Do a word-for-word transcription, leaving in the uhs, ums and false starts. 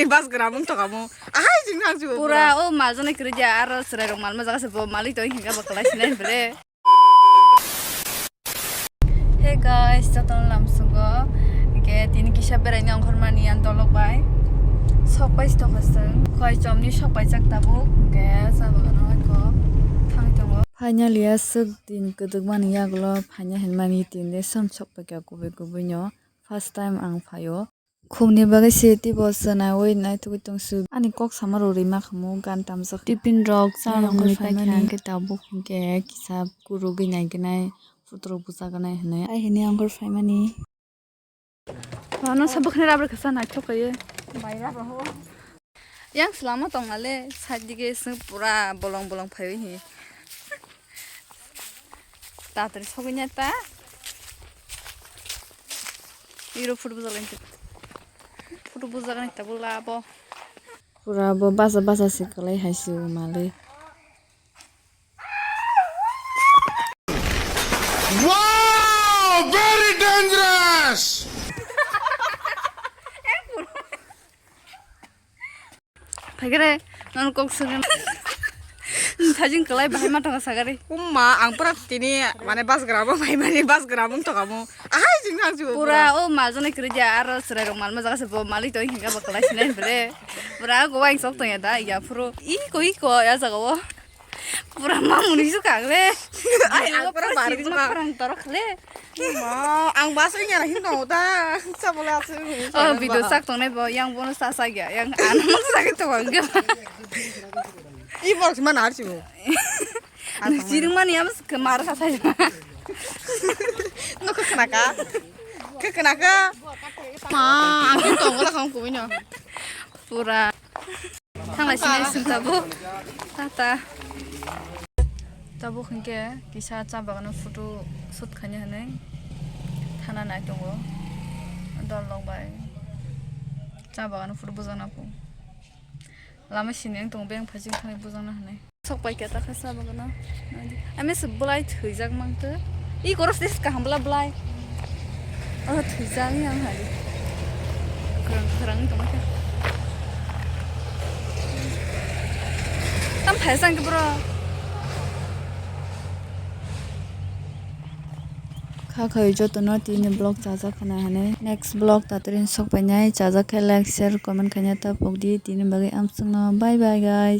Bas gra mung toka mo. Ahai jing thang ju. Pura o mal jani kri dia aro chwrai rok mal ma jaga se bo malik to hinga ba kalai sinai bele. Hey guys, jotono lamsugo. Hingke tini kisa beraina ongkhormani ang dolok bai. Sok pai stok hasung. Khoi chomni sok pai chak tabuk. Hingke sa bagano hai ko thang tongo. Finally aswk din kwdwkmani yagulo phaina hinmani tinde som sok pai kha kubui kubui no. First time ang phaio. Khumni bagwi se teibo chwnaui naitugwi tongsu. Ani kok sama rw rima khamu gan tamjak. Tiffin rok cha rok wngwi paikha hwnkhe tabuk hwnkhe kisa kurugwi naigenai photo rok bujaganai hinwi. Ai hini ang ghor phaimani. Ano sabuk khna rabra kasa naithok khaye. Yang selama tong ale side dige se pura bolong bolong phaiwi hi. Tatari sogwi nya ta. Iro photo bujak lai. Photo bujak lai ta bula bo. Pura bo basa basa se kwlai hai se o malik. Wow, very dangerous. Phaikre, nono kok swngen. Thajin kwlai bahai ma thangkha sagari. Umma, ang pura tini, mane, bas gra bo, mai mani bas gra mung thangkha mo. Ahai jing thang ju. Pura o mal jani kri dia, aro chwrai rok mal ma jaga se bo malik to hinga ba kwlai sinai bele. Pura go wang sok tong ya da, ya phuru. I ko, i ko, ya jaga o. Pura mamuni su kang le. Ai, ang pura baru su kang. Parang torok le. Ma, ang bas oi nyara hin tong ta. Sa bola asu. Oh, video sak tong ne bo, yang bono sa sa ya, yang ano sak tong ang. I bor sima nar si bo. Siring mani am kemar sa sa ya. No ke kenaka. Ke kenaka. Ma, ang tong la kang kuino. Pura. Thanglai sinai sing tabuk. Tata. Tabuk hinkhe kisa cha bagano photo shoot khaina hinwi thana nai tongo. Dol rok bai cha bagano photo bujakna po. Lama sini wng tongo, beng phaiching thani bujakna hinwi. Sok pai khe ta kha cha bagano. Ami se bwlai thwijak mangtwi. I koros des kaham bwla bwlai. Oh, thwijak yang hai. Kwrang kwrang tongma khe. Tam phai sang khe bro. Kha khai jotono tini vlog chajak khana hane. Next vlog tatrin sok painai chajak khe like, share, comment khaina ta pokdi tini bagwi amsukno. Bye bye guys.